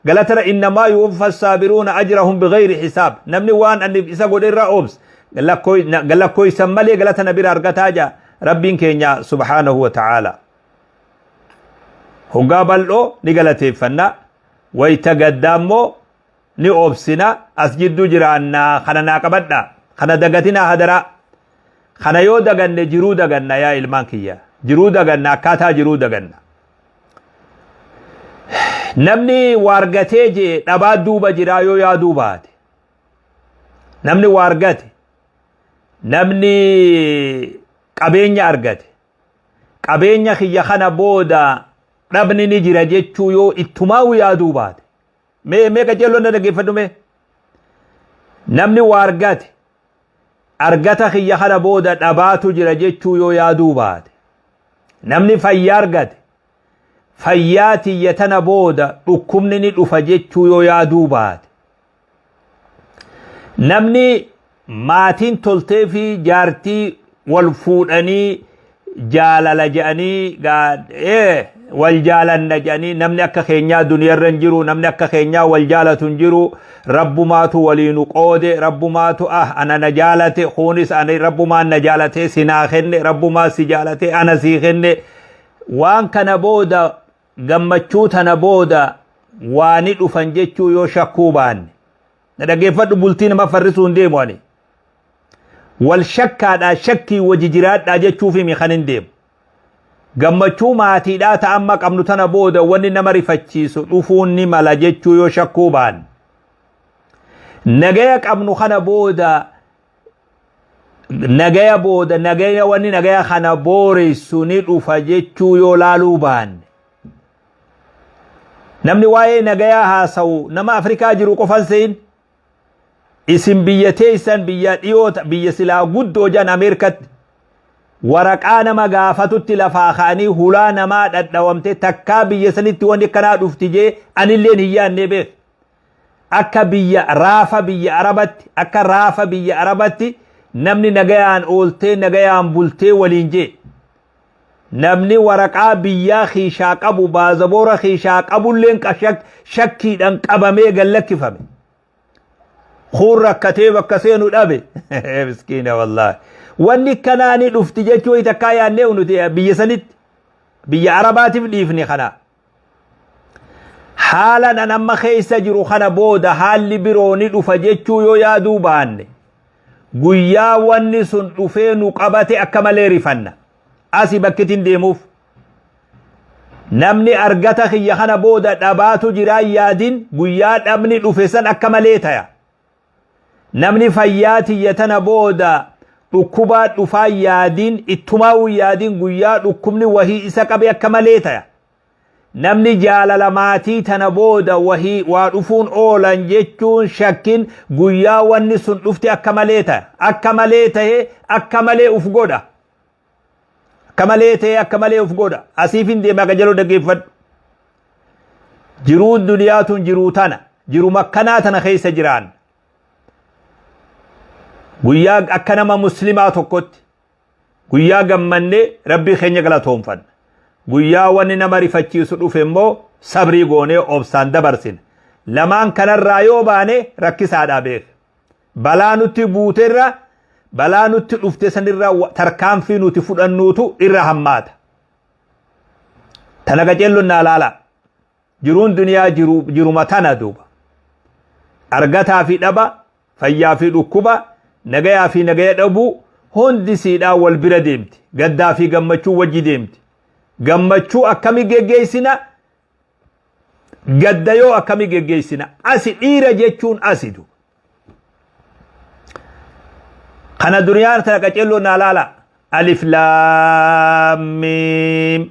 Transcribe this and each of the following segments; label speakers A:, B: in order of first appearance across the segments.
A: Galatara innamaa yuwaffa saabiruuna ajrahum bighayri hisaab. Namni waan ani isa godhe irraa obse lakkoysan malee galata na bira argataa jaa Rabbiin keenya subhaanahu wa ta'aala. Hoggaa bal'oo ni galateeffanna. Wayta gaddaa immoo ni obsina. As jidduu jiraannaa kana naa qabadha. Kana dagatinaa hadaraa. Kana yoo daganne jiruu daganna yaa ilmaan kiyya. Jiruu daganna akkaataa jiruu daganna. Namni waargatee jee dhabaa duuba jiraa yoo yaaduu baate. Namni waargate. Namni qabeenya argate. Qabeenya kiyya kana booda dhabni ni jira jechuu yoo ittumaa'u yaaduu baate. Mee mee qajeelloon na dhaggeeffadhu mee. Namni waargate argata kiyya kana booda dhabaatu jira jechuu yoo yaaduu baate. Namni fayyaa argate fayyaa tiyya tana booda dhukkubni ni dhufa jechuu yoo yaaduu baate. Namni maatiin toltee fi jaartii wal fuudhanii jaalala jedhanii wal jaalanna jedhanii namni akka keenyaa duniyarra hin jiru namni akka keenyaa wal jaalatu hin jiru rabbumaatu waliinu qoode rabbumaatu ah ana na jaalate kunis ani rabbumaan na jaalate si naa kenne rabbumaa si jaalate ana sii kenne waan kana booda gammachuu tana booda waa ni dhufan jechuu yoo shakkuu baanne na dhaggeeffadhu bultii nama farrisuu hin deemu ani wal shakkaadhaa shakkii waji jiraadhaa jechuuf himi kan hin deemu gammachuu maatiidhaa ta amma qabnu tana booda wanni nama rifachiisu dhufuun ni mala jechuu yoo shakkuu baanne nagaya qabnu kana booda nagaya booda nagaya wanni nagaya kana booressu ni dhufa jechuu yoo laaluu baanne namni waa'ee nagayaa haasawu nama Afrikaa jiru qofan se'in isin biyya teessan biyya dhiyoo biyya silaa guddoo jan Ameerikatti waraqaa nama gaafatutti lafaa ka'anii hulaa namaa dhadhawamte takkaa biyya sanitti wanni akkanaa dhufti jee anilleen hin yaannee beek akka biyya raafa biyya arabatti akka raafa biyya arabatti namni nagayaan ooltee nagayaan bultee waliin jee namni waraqaa biyyaa kiishaa qabu baazaboora kiishaa qabulleen shakkiidhaan qabamee gallakkifame kuun rakkatee bakka seenu dhabe miskiina wallaahi wanni kanaa ni dhufti jechuu takkaa yaannee nuti biyya sanitti biyya arabaatiif dhiifne kana Haala nan amma keessa jiru kana booda haalli biroo ni dhufa jechuu yoo yaaduu baanne guyyaa wanni sun dhufee nu qabate akka malee rifanna. Asi bakkitin deemuuf. Namni argata kiyya kana booda dhabaatu jiraa yaadin guyyaa dhabni dhufe san akka malee taya. Namni fayyaa tiyya tana booda dhukkubaa dhufaa yaadin ittumaa'uu yaadin guyyaa dhukkubni wahii isa qabe akka malee taya. Namni jaalala maatii tana booda wahii waa dhufuun oolan jechuun shakkin guyyaa wanni sun dhufte akka malee taya. Akka malee tahee akka malee uf godha. Akka malee ta'ee akka malee uf godha. Asiif hin deemaa qajeloo dhaggeeffadhu. Jiruun duniyaa tun jiruu tana. Jiru makkanaa tana keessa jiraan. Guyyaa akka nama muslimaa tokkotti guyyaa gammannee rabbii keenya galatoonfanna. Guyyaa wanni nama rifachiisu dhufe immoo sabrii goonee obsaan dabarsina. Lamaan kanarraa yoo baane rakkisaadhaa beeka. Balaa nutti buuterra balaa nutti dhufte sanirra tarkaanfii nuti fudhannuutu irra hammaata. Tana qaceellon naa laala. Jiruun duniyaa jiru jiruma tana duuba. Argataa fi dhaba, fayyaa fi dhukkuba, nagayaa fi nagaya dhabuu hundi siidhaa wal bira deemti. Gaddaa fi gammachuu wajji deemti. Gammachuu akkami geggeessina? Gadda yoo akkami geggeessina? Asi dhiira jechuun asi duuba. Kana duniyaan tana qaceelloo naa laala. Alif laam miim.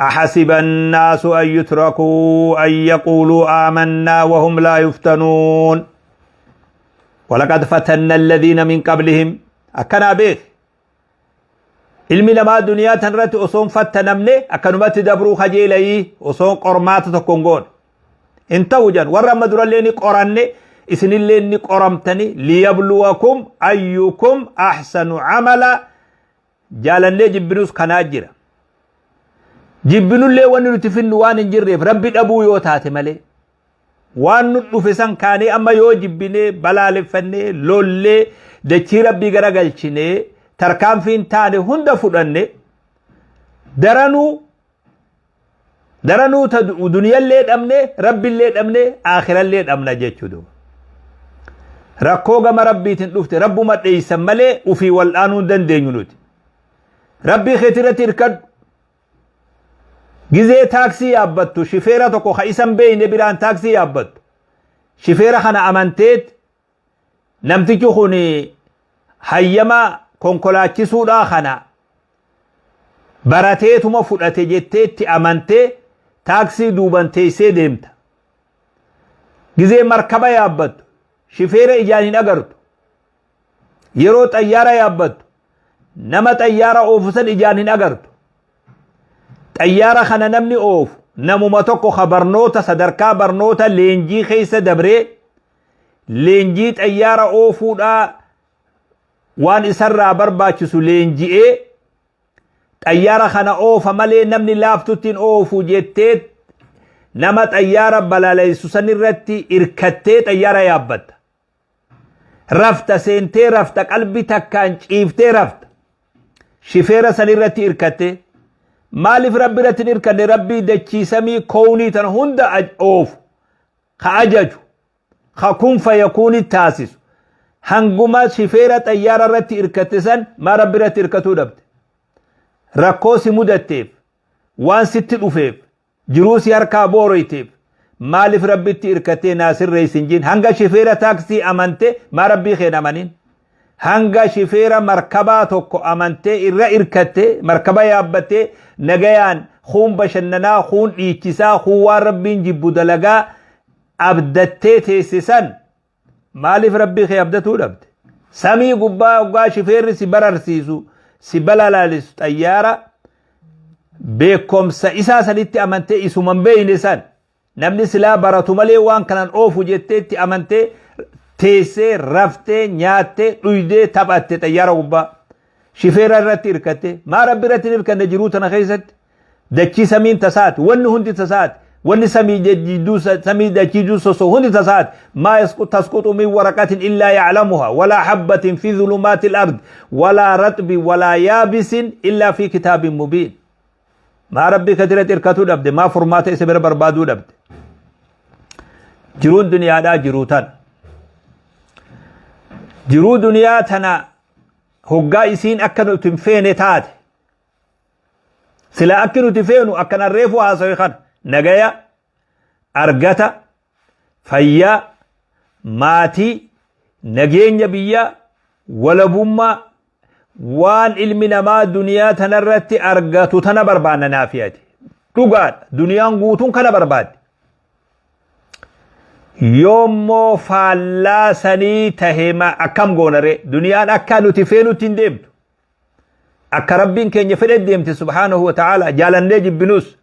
A: أحسب الناس أن يتركوا أن يقولوا آمنا وهم لا يفتنون ولقد فتنا الذين من قبلهم أكنا بيك Ilmi namaa duniyaa tanarratti osoo hin fattanamne akkanumatti dabruu kajeelayii osoo qormaata tokko hin goone. Hin ta'u jedhan warra amma durallee ni qoranne isinillee ni qoramtani liyabluwakum ayyukum ahsanu amala jaalannee jibbinus kanaa jira. Jibbinullee wanni nuti finnu waan hin jirreef rabbi dhabuu yoo taate malee. Waan nu dhufe san kaanee amma yoo jibbinee balaaleffannee lollee dachii rabbii garagalchinee tarkaanfiin taane hunda fudhanne, daranuu daranuu ta duniyallee dhabne, rabbillee dhabne, aakhirallee dhabna jechuudha. Rakkoo gama rabbiitiin dhufte rabbuma dheeysan malee ufii wal'aanuu hin dandeenyu nuti. Rabbii keetii irratti hirkadhu. Gizee taaksii yaabbattu shifeera tokko ka isan beeyne biraan taaksii yaabbattu. Shifeera kana amanteet namtichi kun hayyama konkolaachisuudhaa kana barateetuma fudhate jettee itti amantee taaksii duuban teessee deemta. Gizee markaba yaabbattu shifeera ijaan hin agartu. Yeroo xayyaara yaabbattu nama xayyaara oofu san ijaan hin agartu. Xayyaara kana namni oofu namuma tokko ka barnoota sadarkaa barnoota leenjii keessa dabree leenjii xayyaara oofuudhaa waan isarraa barbaachisu leenji'ee xayyaara kana oofa malee namni laaftutti hin oofu jettee nama xayyaara balaleessu san irratti irkattee xayyaara yaabbatta. Rafta, seentee rafta, qalbii takkaan ciiftee rafta. Shifeera san irratti irkattee. Maaliif rabbi irratti hin irkanne? Rabbii dachii samii kownii tana hunda oofu, ka ajaju, ka kun fayakuuni taasisu. Hanguma shifeera xayyaara irratti irkatte san maa rabbi irratti irkatuu dhabde? Rakkoo si mudatteef, waan sitti dhufeef, jiruu si harkaa booroyteef maaliif rabbitti irkattee naa sirreessi hin jin? Hanga shifeera taaksii amante maa rabbii keen amanin? Hanga shifeera markabaa tokko amantee irra irkatte markaba yaabbattee nagayaan kuun bashannanaa, kuun dhiichisaa, kuun waan rabbiin jibbu dalagaa abdattee teesse san maaliif rabbii kee abdatuu dhabde? Samii gubbaa hoggaa shifeerri si bararsiisu, si balalaalisu xayyaara, beekomsa isaa sanitti amantee, isuma hin beeyne san namni silaa baratu malee waan kanan oofu jettee itti amantee teessee raftee nyaattee dhuydee taphatte xayyaara gubbaa shifeera irratti hirkatte maa rabbi irratti hin hirkanne? Jiruu tana keessatti dachii samiin tasaati, wanni hundi tasaati, wanni samii jidduu samii dachii jidduu sosoo hundi tasaati. Maa tasquxu min waraqatin illaa ya'lamuha, walaa habbatin fi dhulumaati al-ard, walaa raxbi walaa yaabisin illaa fi kitaabin mubiin. Maa rabbii katiratti hirkatuu dhabde? Maa furmaata isa bira barbaaduu dhabde? Jiruun duniyaadhaa jiruu tana. Jiruu duniyaa tana hoggaa isiin akka nuti hin feene taate, sila akki nuti feenu akkan reefu haasawe kana, nagaya argata, fayyaa, maatii, nageenya biyyaa, walabummaa, waan ilmi namaa duniyaa tanarratti argatu tana barbaanna naafiyati. Dhugaadha, duniyaan guutuun kana barbaaddi. Yoommoo faallaa sanii tahe akkam goonare? Duniyaan akka nuti feenutti hin deemtu. Akka rabbiin keenya fedhe deemti subhaanahu wa ta'ala. Jaalannee jibbinus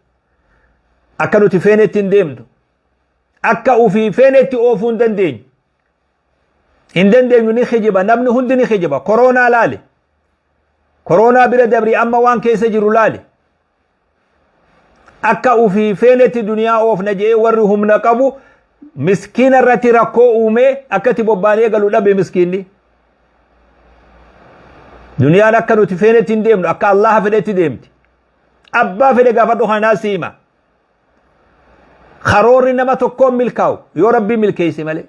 A: akka nuti feenetti hin deemtu. Akka ufii feenetti oofuu hin dandeenyu. Hin dandeenyu, ni kijiba, namni hundi ni kijiba. Koroonaa laali. Koroonaa bira dabri, amma waan keessa jiru laali. Akka ufii feenetti duniyaa oofna jedhee warri humna qabu miskiina irratti rakkoo uumee akka itti bobbaanee galu dhabe miskiinni. Duniyaan akka nuti feenetti hin deemnu, akka Allaha fedhetti deemti. Abbaa fedhe gaafadhu, kanaa si hima. Karoorri nama tokkoon milkaa'u yoo rabbii milkeesse malee.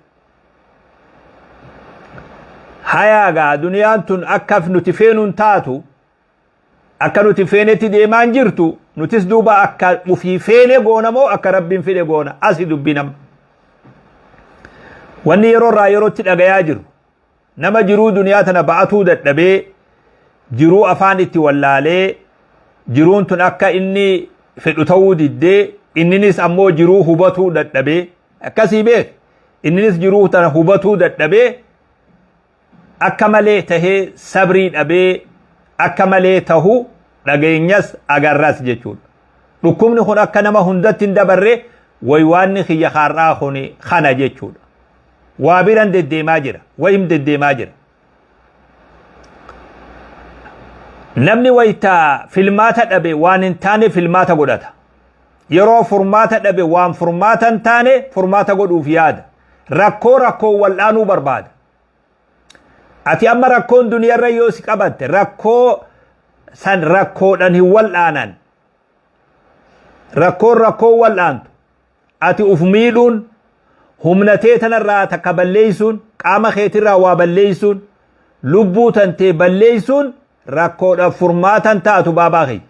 A: Hayaa gaa, duniyaan tun akka nuti feenuun taatu, akka nuti feenetti deemaan jirtu, nutis duuba akka ufii feene goona moo akka rabbiin fedhe goona? Asi dubbii nama. Wanni yeroo irraa yerootti dhagayaa jiru, nama jiruu duniyaa tana ba'atuu dadhabee, jiruu afaan itti wallaalee, jiruun tun akka inni fedhu ta'uu diddee, inninis ammoo jiruu hubatuu dadhabee, akkasii beek, inninis jiruu tana hubatuu dadhabee, akka malee tahee sabrii dhabee akka malee tahu dhageenyas agarras jechuudha. Dhukkubni kun akka nama hundatti hin dabarre waywaanni kiyya kaar'aa kun kana jechuudha. Waa biran deddeemaa jira. Wayim deddeemaa jira. Namni waytaa filmaata dhabe waan hin taane filmaata godhata. Yeroo furmaata dhabe waan furmaata hin taane furmaata godhuuf yaada. Rakkoo rakkoon wal'aanuu barbaada. Ati amma rakkoon duniyarra yoo si qabatte rakkoo san rakkoodhaan hin wal'aanan. Rakkoon rakkoon wal'aantu. Ati uf miidhuun humna tee tanarraa takka balleeysuun qaama keetirraa waa balleeysuun lubbuu tantee balleeysuun rakkoodhaaf furmaatan taatu baabaa kiyya.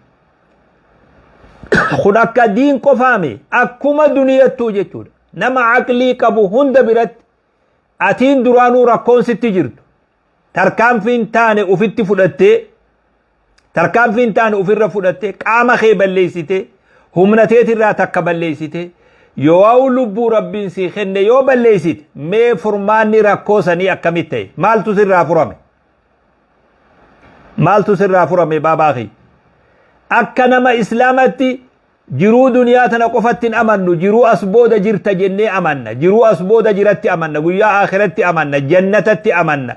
A: Kun akka diin qofaami akkuma duniyattuu jechuudha. Nama aqlii qabu hunda biratti atiin duraanuu rakkoon sitti jirtu tarkaanfiin taane ufitti fudhattee tarkaanfiin taane ufirra fudhattee qaama kee balleessitee humna teetirraa takka balleessitee yoo lubbuu rabbiin sii kenne yoo balleessite mee furmaanni rakkoo sanii akkamitti ta'e maaltu sirraa furame maaltu sirraa furame baabaa kiyya akka nama islaamatti jiruu duniyaa tana qofatti hin amannu jiruu as booda jirta jennee amanna jiruu as booda jiratti amanna guyyaa akhiratti amanna jannatatti amanna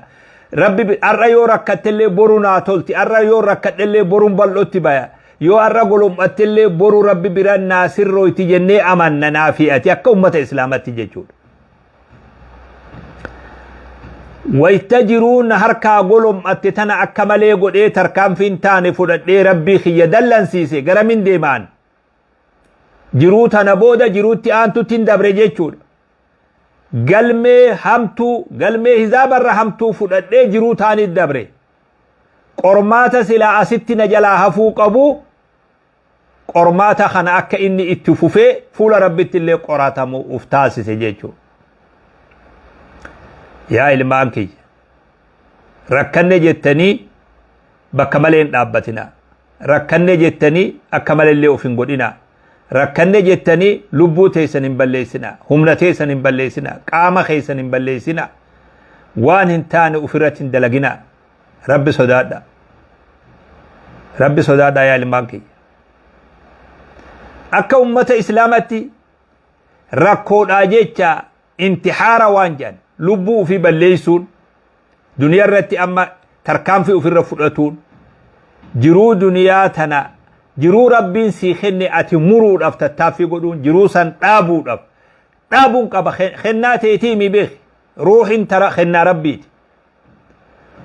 A: rabbi har'a yoo rakkattellee boru naa tolti har'a yoo rakkadhellee boruun bal'otti baya yoo har'a golom'attellee boru rabbi bira naa sirrooyti jennee amanna naa fi ati akka ummata islaamatti jechuudha. Wayta jiruun harkaa golom'atte tana akka malee godhee tarkaanfiin taane fudhadhee rabbii kiyya dallansiise garamin deemaan jiruu tana booda jiruutti aantutti hin dabre jechuudha. Galmee hamtuu galmee hizaabarra hamtuu fudhadhee jiruu taanit dabre. Qormaata silaa asitti na jalaa hafuu qabu qormaata kana akka inni itti fufee fuula rabbitti illee qoratamu uf taasise jechuudha. Yaa ilmaan kiyya rakkanne jettanii bakka malee hin dhaabbatinaa. Rakkanne jettanii akka malee of hin godhinaa. Rakkanne jettanii lubbuu teessan hin balleessinaa. Humna teessan hin balleessinaa. Qaama keessan hin balleessinaa. Waan hin taane ofirratti hin dalaginaa. Rabbi sodaadha. Rabbi sodaadha yaa ilmaan kiyya. Akka ummata islaamatti rakkoodhaa jecha intihaara waan jedhan lubbuu ofii balleessuun duniyaa irratti amma tarkaanfii ofirra fudhatuun jiruu duniyaa tana jiruu rabbiin sii kenne ati muruudhaaf tattaaffii godhuun jiruu san dhaabuudhaaf dhaabuun qaba kennaa teetii mi beeki ruuhin tara kennaa rabbiiti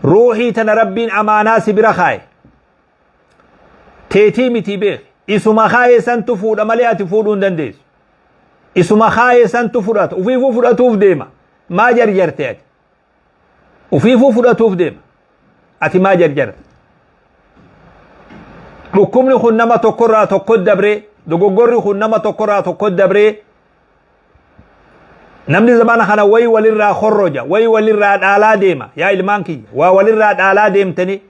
A: Ruuhii tana rabbiin amaanaa si bira kaaye. Teetii mitii beeki. Isuma kaaye santu fuudha malee ati fuudhuu hin dandeessu. Isuma kaaye santu fudhata. Ufiifuu fudhatuuf deema. Maa jarjarte ati? Ufiifuu fudhatuuf deema. Ati maa jarjarte? Dhukkubni kun nama tokkorraa tokko dabree, dogoggorri kun nama tokkorraa tokko dabree Namni zamana kana wayi walirraa korroja, wayi walirraa dhaalaa deema. Yaa ilmaan kiyya, waa walirraa dhaalaa deemtanii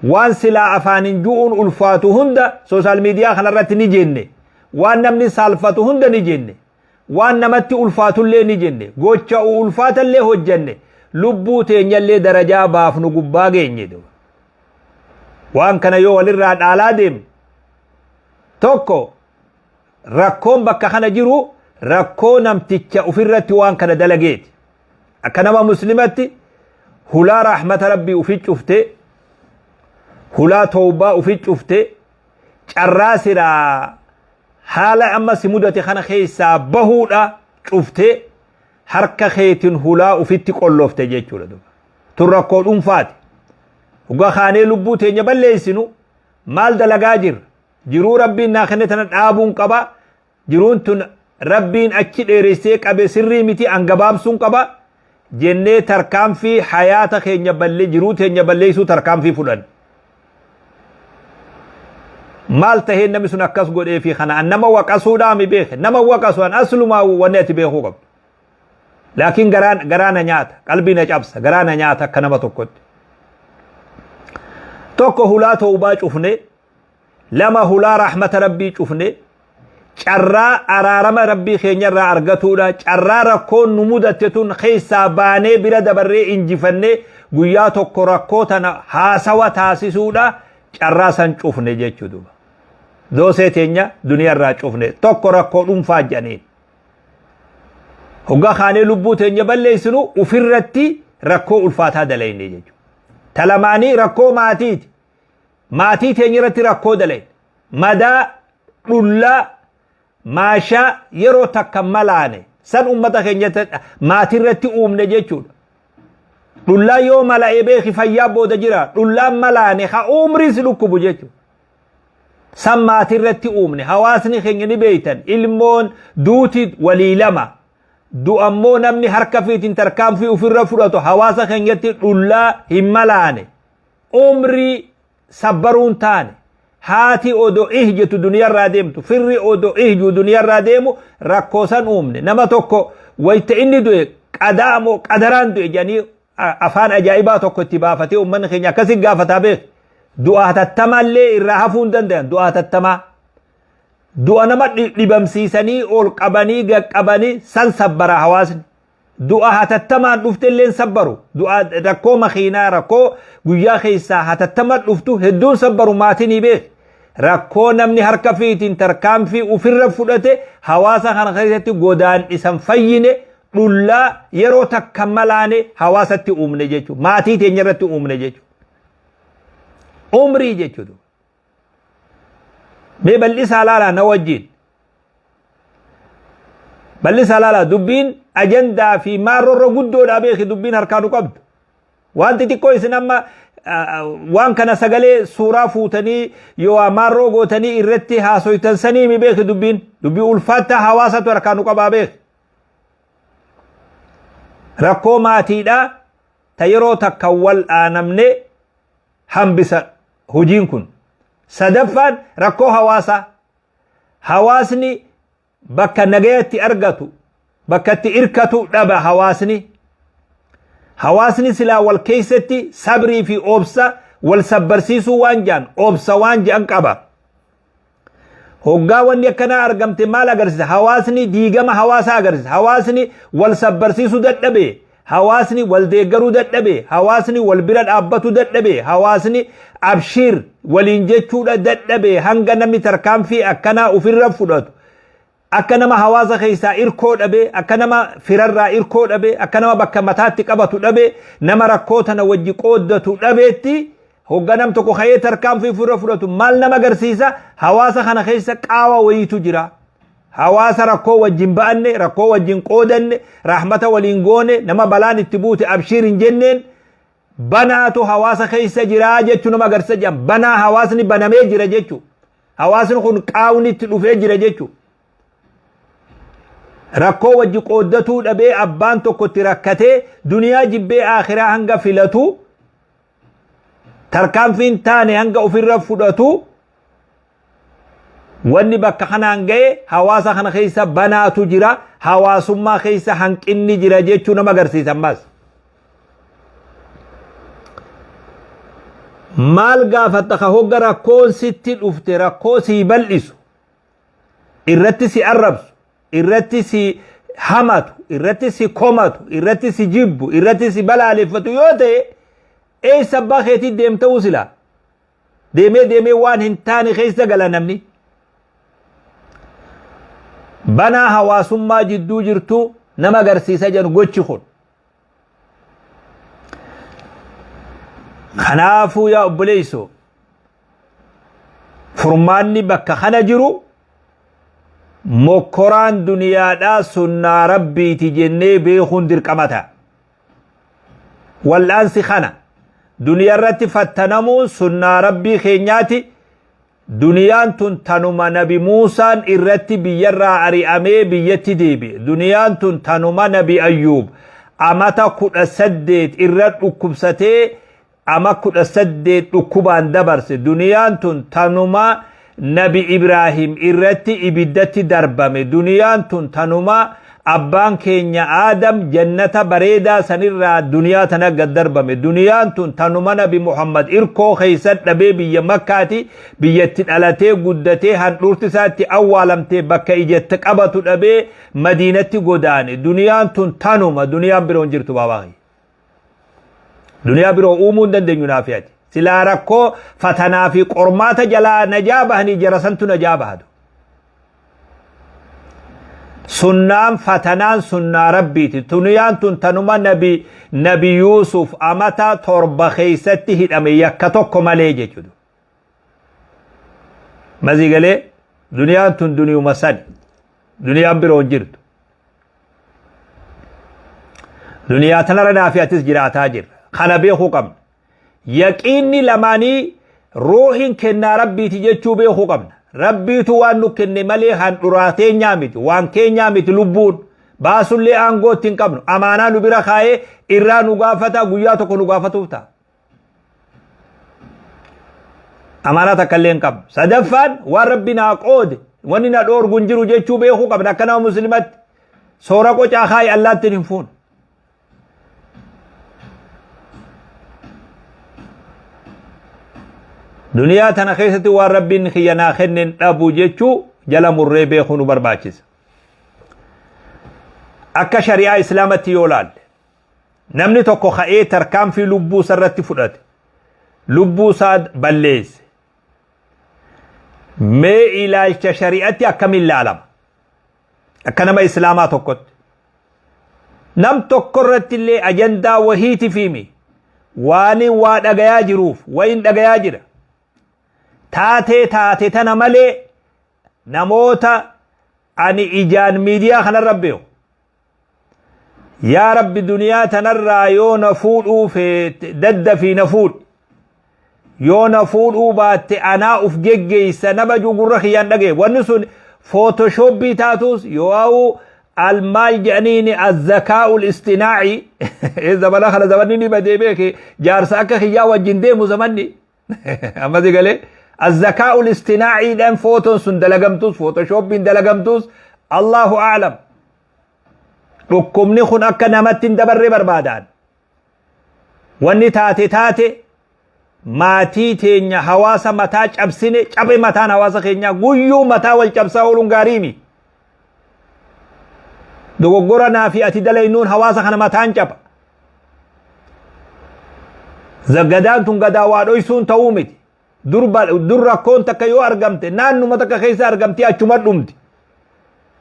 A: waan silaa afaaniin ju'uun ulfaatu hunda sooshaal miidiyaa kanarratti ni jenne. Waan namni saalfatu hunda ni jenne. Waan namatti ulfaatullee ni jenne. Gocha ulfaatallee hojjenne. Lubbuu teenyallee darajaa baafnu gubbaa geenye. Waan kana yoo walirraa dhaalaa deemne tokko Rakkoon bakka kana jiru rakkoo namticha ofirratti waan kana dalageeti. Akka nama muslimatti hulaa rahmata rabbii ufi cufte, hulaa tawbaa ufi cufte, carraa siraa haala amma si mudate kana keessaa bahuudha cufte harka keetiin hulaa ufitti qollofte jechuudha. Tun rakkoo dhuunfaati. Dhugaa kaanee lubbuu teenya balleessinu maal dalagaa jirra? Jiruu Rabbiin naa kenne tana dhaabuun qaba. Jiruun tun Rabbiin achi dheeressee qabe sirrii miti an gabaabsuun qaba. Jennee tarkaanfii hayaata keenya ballee jiruu teenya balleessuu tarkaanfii fudhanne. Maal tahee namni sun akkas godhee fi kana an nama waqasuudhaa mi beeke nama waqasu an aslumaa wanni ati beekuu qabdu. Laakiin garaa garaa na nyaata qalbii na cabsa garaa na nyaata akka nama tokkotti. Tokko hulaa tawbaa cufne lama hulaa rahmata rabbii cufne carraa araarama rabbii keenyarraa argatuudha carraa rakkoon nu mudatte tun keessaa baanee bira dabarree injifannee guyyaa tokko rakkoo tana haasawa taasisuudha carraa san cufne jechuu duuba doosee teenya duniyaarraa cufne tokko rakkoo dhuunfaa jedhaniin hoggaa kaanee lubbuu teenya balleessinu ofirratti rakkoo ulfaataa dalayne jechuudha talamaanii rakkoo maatiiti maatii teenya irratti rakkoo dalayne madaa dhullaa Maashaa yeroo takka malaane san ummata keenyatti maatirratti uumne jechuudha. Dhullaan yoo mala'ee beeki fayyaa booda jira. Dhullaan malaane ha umrii si dhukkubu jechuudha. San maatirratti uumne hawaasni keenya ni beeytan ilmoon duuti walii lama. Du'ammoo namni harka fiitiin tarkaanfii ofirra fudhatu hawaasa keenyatti dhullaa hin malaane. Umrii sabbaruun taane. Haati odoo ih jettu duniyarraa deemtu firri odoo ih jiru duniyarraa deemu rakkoo san uumne nama tokko wayta inni du'e qadaa moo qadaraan du'e jedhanii afaan ajaa'ibaa tokko itti baafatee uummanni keenya akkasi gaafataa beek du'a hatattamallee irraa hafuu hin danda'an du'a hatattamaa du'a nama dhibamsiisanii ol qabanii gaqqabanii san sabbara hawaasni. Du'a hatattamaan dhufte illee hin sabbaru. Du'a rakkoo makiinaa rakkoo guyyaa keessaa hatattamaan dhuftu hedduun sabbaru maatiin ni beek. Rakkoo namni harka fiitiin tarkaanfii ofirra fudhate hawaasa kana keessatti godaannisan fayyine dhullaa yeroo takka malaane hawaasatti uumne jechuudha. Maatii teenya irratti uumne jechuudha. Umrii jechuudha. Mee bal'isaa laalaa na wajjin. Bal'isaa laalaa dubbiin ajandaa fi maarrorra guddoodhaa beeki dubbiin harkaa nu qabdu. Waan xixiqqoo isin amma waan kana sagalee suuraa fuutanii yoo maarroo gootanii irratti haasoytan sanii mi beeki dubbiin. Dubbii ulfaattaa hawaasatu harkaa nu qabaa beeki. Rakkoo maatiidhaa ta yeroo takka wal dhaanamne hambisa hojiin kun. Sadaffaan rakkoo hawaasaa. Hawaasni bakka nagayatti argatu, bakka itti irkatu dhaba hawaasni. Hawaasni silaa wal keessatti sabrii fi obsa wal sabbarsiisuu waan ja'an obsa waan ja'an qaba. Hoggaa wanni akkanaa argamte maal agarsiisa? Hawaasni diigama hawaasaa agarsiisa. Hawaasni wal sabbarsiisuu dadhabe. Hawaasni wal deeggaruu dadhabe. Hawaasni wal bira dhaabbatu dadhabe. Hawaasni abshiir waliin jechuudha dadhabe. Hanga namni tarkaanfii akkanaa ofirra fudhatu. Akka nama hawaasa keessaa irkoo dhabe, akka nama firarraa irkoo dhabe, akka nama bakka mataatti qabatu dhabe, nama rakkoo tana wajji qooddatu dhabeetti hogga nam tokko ka'ee tarkaanfii ofirra fudhatu maal nama agarsiisa? Hawaasa kana keessa qaawa wayiitu jira. Hawaasa rakkoo wajjin ba'anne, rakkoo wajjin qoodanne, rahmata waliin goone, nama balaan itti buute abshiir hin jenneen banaatu hawaasa keessa jira jechuu nama agarsiisa jedhama. Banaa hawaasni banamee jira jechuu. Hawaasni kun qaawni itti dhufee jira jechuu. Rakkoo wajji qooddatuu dhabee abbaan tokko itti rakkatee duniyaa jibbee aakhiraa hanga filatu tarkaanfiin taane hanga ofirra fudhatu wanni bakka kanaan ga'e hawaasa kana keessa banaatu jira hawaasummaa keessa hanqinni jira jechuu nama agarsiisa ammas. Maal gaafatta ka hogga rakkoon sitti dhufte rakkoo sii bal'isu irratti si arrabsu irratti si hamatu irratti si komatu irratti si jibbu irratti si balaaleffatu yoo ta'e eessa abbaa keetii deemta'uu silaa Deemee deemee waan hin taane keessa gala namni. Banaa hawaasummaa jidduu jirtu nama agarsiisa jedhu gochi kun. Kanaafuu yaa obboleessoo furmaanni bakka kana jiru mokkoraan duniyaadhaa sunnaa rabbiiti jennee beekuun dirqama ta'a. Wal'aansi kana duniyarratti fattanamuun sunnaa rabbii keenyaati. Duniyaan tun tanuma nabi Muusaan irratti biyyarraa ari'amee biyyatti deebi'e. Duniyaan tun tanuma nabi Ayyuub amata 18 irra dhukkubsatee ama 18 dhukkubaan dabarse. Duniyaan tun tanuma nabi Ibraahim irratti ibiddatti darbame. Duniyaan tun tanuma abbaan keenya Aadam jannata bareedaa sanirraa duniyaa tana gad darbame. Duniyaan tun tanuma nabi Muhammad irkoo keessa dhabee biyya Makkaati biyyatti dhalatee guddatee handhuurti isaatti awwaalamtee bakka ijatti qabatu dhabee Madiinatti godaane. Duniyaan tun tanuma duniyaan biroo hin jirtu baabaa kiyya. Duniyaa biroo uumuu hin dandeenyu naafi ati. Silaa rakkoo fatanaa fi qormaata jalaa najaa bahanii jara santu najaa bahatu. Sunnaan fatanaan sunnaa rabbiiti. Duniyaan tun tanuma nabi Yuusuf amata 7 keessatti hidhame yakka tokko malee jechuudha. Mazii galee duniyaan tun duniyuma sani. Duniyaan biroo hin jirtu. Duniyaa tanarra naafi atis jiraataa jirra. Kana beekuu qabna. Yaqiinni lamaanii ruuhiin kennaa Rabbiiti jechuu beekuu qabna. Rabbiitu waan nu kenne malee handhuraa teenyaa miti, waan keenyaa miti lubbuun. Baasullee aangoo itti hin qabnu. Amaanaa nu bira kaa'ee irraa nu gaafata guyyaa tokko nu gaafatuuf ta'a. Amaanaa takka illee hin qabnu. Sadaffaan waan Rabbi naa qoode wanni na dhoorgu hin jiru jechuu beekuu qabna akka nama muslimatti. Soora qocaa kaayi allaattiin hin fuunu. Duniyaa tana keessatti waan Rabbiin kiyya naa kenne hin dhabu jechuu jala murree beekuu nu barbaachisa. Akka shari'aa Islaamatti yoo laalle namni tokko ka'ee tarkaanfii lubbuu isarratti fudhate lubbuu isaa balleesse mee ilaalcha shari'atti akkamiin laalama? Akka nama Islaamaa tokkotti. Nam tokko irratti illee ajandaa wahiiti fiimi waani waa dhagayaa jiruuf wayin dhagayaa jira. Taatee taate tana malee namoota ani ijaan miidiyaa kanarra beeku. Yaa Rabbi duniyaa tanarraa yoo na fuudhuu feete daddafii na fuudhi. Yoo na fuudhuu baatte anaa uf geggeessa nama jiru gurra kiyyaan dhagaye. Wanni sun footoshoppii taatus yoo almaal jedhaniini azzakaa'ul istinaa'i zamana kana zamanni ni badee beeke jaarsa akka kiyyaa wajjin deemu zamanni amma si galee azzakaa'ul istinaa'iidhaan footoon sun dalagamtus footoshooppiin dalagamtus Allahu a'lam dhukkubni kun akka namatti hin dabarre barbaadaan. Wanni taate taate maatii teenya hawaasa mataa cabsine cabe mataan hawaasa keenyaa guyyuu mataa wal cabsaa ooluun gaariimi. Dogoggora naa fi ati dalaynuun hawaasa kana mataan caba. Gadaan tun gadaa waa dhoysuun ta'uu miti. Dur rakkoon takka yoo argamte naannuma takka keessa argamtee achuma dhumti.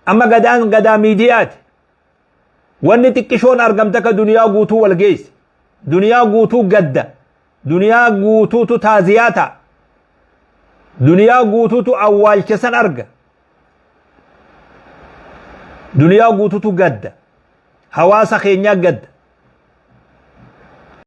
A: Amma gadaan gadaa miidiyaati. Wanni xiqqishoon argamte akka duniyaa guutuu wal geessi. Duniyaa guutuu gadda. Duniyaa guutuutu taaziyaa ta'a. Duniyaa guutuutu awwaalcha san arga. Duniyaa guutuutu gadda. Hawaasa keenyaa gadda.